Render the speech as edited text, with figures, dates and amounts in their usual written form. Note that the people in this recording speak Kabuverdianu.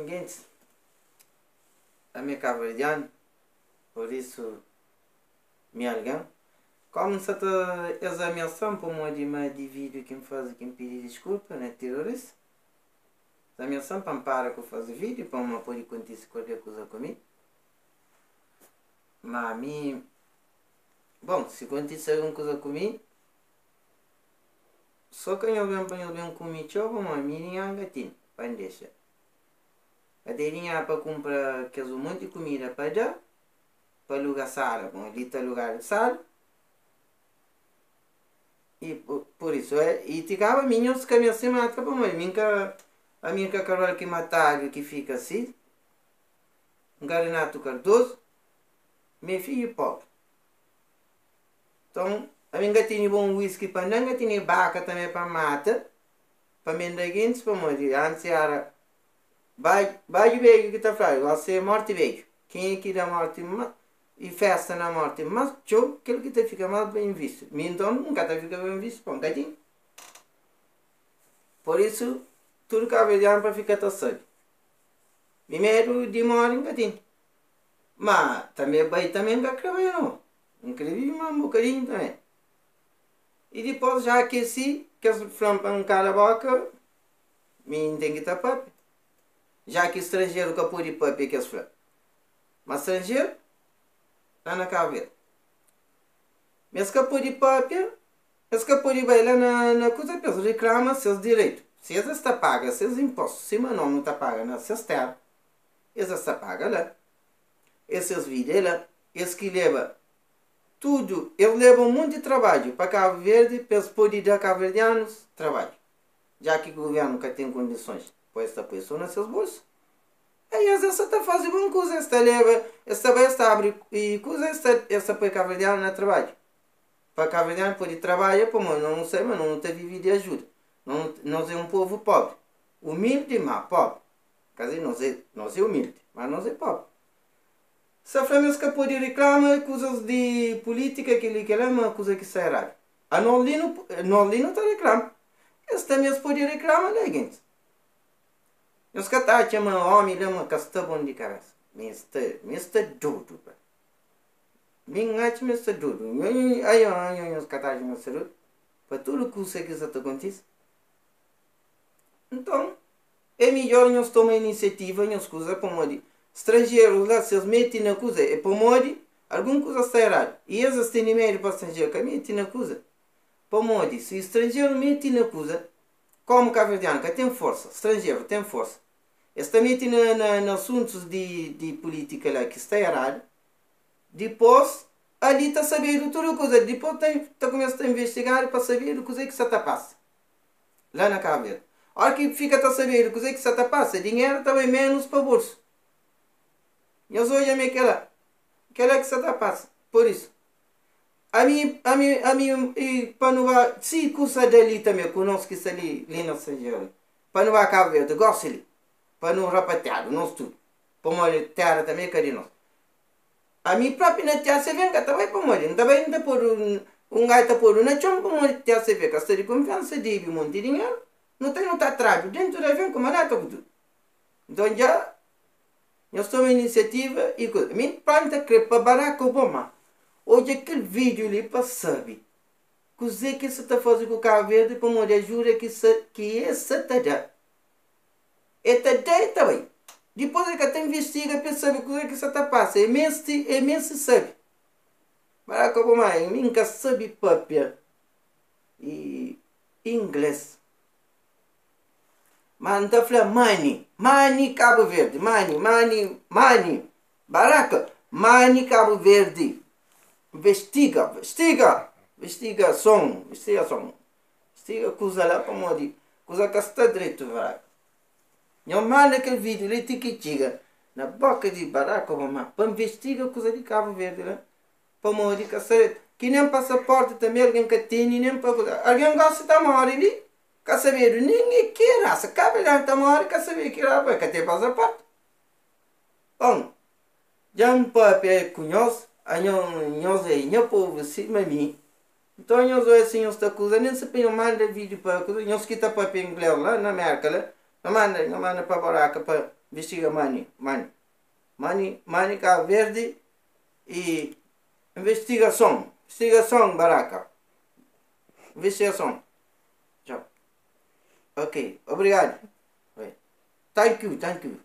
Gentis, ami é kabuverdianu, pur isu mi algen. Komu N sa ta es amiasa-m pamodi ma di vídiu ki N faze ki N pidi diskulpa na tirorista, es amiasa-m pa N para ku faze vídiu pamodi pode kontise kualker kuza ku mi. Ma mi, bon, si kontise algun kuza ku mi, so ka nhos ben pa nhos ben kume txeu pamodi mi ninhan ka tene pa N dexa. Ka ten dinheru pa kunpra kes un monti kumida pa da. Pa luga sala, bon li ta lugadu sala i pur isu é i ti kaba mi nhos ka meste mata pamodi mi nka ami nka Cabral ki matadu ki fika si nka Renato Cardoso mi é fidju pobri nton ami nka tene bon whisky pa nda nka tene baka tambe pa mata pa menda gentis pamodi antis era Badju bedju ki ta fladu gosi é morti bedju. Kenha ki da morti ma i festa na morti mas txeu kel ki ta fika mas ben vistu. Mi nton N ka ta fika ben vistu pa N ka tinha. Pur isu tudu kabuverdianu pa fika ta sabe. Mi medu di mori N ka tinha. Ma tanbe bai tanbe N ka kre bai no. N kre vive mas un bokadinhu tanbe. I dipos ja ki si kes fla-m pa N kala boka. Mi N ten ki ta papia, ja ki stranjeru ka pode papia ki es fla. Ma stranjeru la na Kabu Verdi, ma es ka pode papia, es ka pode bai la na kuza pa es riklama ses direitu. Si es es ta paga ses inpostu sima nos nu ta paga na ses tera, es es ta paga la. Es ses vida é la, es ki leba tudu, es leba un monti trabadju pa Kabu Verdi pa es pode da kabuverdianus trabadju. Dja ki guvernu ka ten kondisons pa es ta poi so na ses bolsu, aí es es sa ta faze bon kuza, es ta leba, es ta bai es ta abri kuza, es ta es ta poi kabuverdianu na trabadju, pa kabuverdianu pode trabadja, pamodi nos nu sabe ma nos nu ta vive di ajuda, nos nos é un povu pobri, umildi ma pobri, ka dizer nos é nos é umildi, ma nos é pobri. Sa fla ma es ka pode riklama kuzas di pulitika keli kela ma kuza ki sta eradu. Anos li nu nos li nu ta reklama. Es tanbe es pode reklama la gentis. Nhos ka ta atxa ma omi la ma ka sta bon di kabesa. Mi sta mi sta dodu pa. Mi n atxa ma sta dodu. Ai ai nhos ka ta atxa ma sta dodu pa tudu kusa ki sa ta kontise. Nton é midjor nhos toma inisiativa nhos kusa pamodi stranjerus la si es meti na kusa é pamodi algun kusa sta eradu i es es tene medu pa stranjeru ka meti na kusa pamodi si stranjeru meti na kusa komu kabuverdianu ka ten forsa stranjeru ten forsa es ta meti na na na asuntus di di pulitika la ki sta eradu dipos ali ta sabedu tudu kusa dipos ta ta kumesa ta investigadu pa sabedu kuze ki sa ta pasa. La na Cabo Verde. Ora ki fika ta sabedu kuzê ki sa ta pasa, dinheru ta bai menus pa bolsu. Nhos odja me kela, kela ki sa ta pasa. Por isu, ami, ami, ami, i pa nu ba, si kusa da li tanbe ku nos ki sta li, li na stranjeru, pa nu ba Cabo Verde gosi li, pa nu rapatiadu nos tudu, pamodi tera tanbe ka di nos. Ami propi na TACV N ka ta bai pamodi N ta bai N ta podu un gai ta podu na txon pamodi TACV ka sta di kunfiansa debi monti dinheru nu ta nu ta tradu dentu di avion ku maleta ku tudu nton dja nhos toma inisiativa i kuza mi propi N ta kre pa Barack Obama odja kel video li pa sabi kuze ki sa ta fazi ku Cabo Verde pamodi ajuda ki sa ki es sa ta da. E ta da e ta bai. Dipôs e ka ta investiga pa e sabe kuzê ki sa ta pasa. E meste, e meste sabe. Barack Obama, mi N ka sabe papia inglês. Ma N ta fla mani, mani Cabo Verde, mani, mani, mani. Barack, mani Cabo Verde. Investiga, investiga, investigason, investigason. Stiga kuza la pamodi kuza ka sta dretu Barack. Nho manda kel video li ti ki txiga na boka di Barack Obama pa investiga kuza di Cabo Verde la pamodi ka sta dretu. Ki nen pasaporte tanbe algen ka tene nen pa kuza. Algen gosi ta more li ka sabedu nen e ki rasa. Cabo Verdeano ta more ka sabe ki rasa pa ka ten pasaporte. Bon, dja N papia ku nhos, anho nhos e nha povu sima mi. Nton nhos oja si nhos ta kuza nen si pa nhos manda video pa kuza nhos ki ta papia ingles la na merka la nhos manda nhos manda pa baraka pa. Investiga Mani, Mani. Mani, Mani Cabo Verde e investigação. Investigação, Baraka. Investigação. Tchau. Ok, obrigado. Thank you, thank you.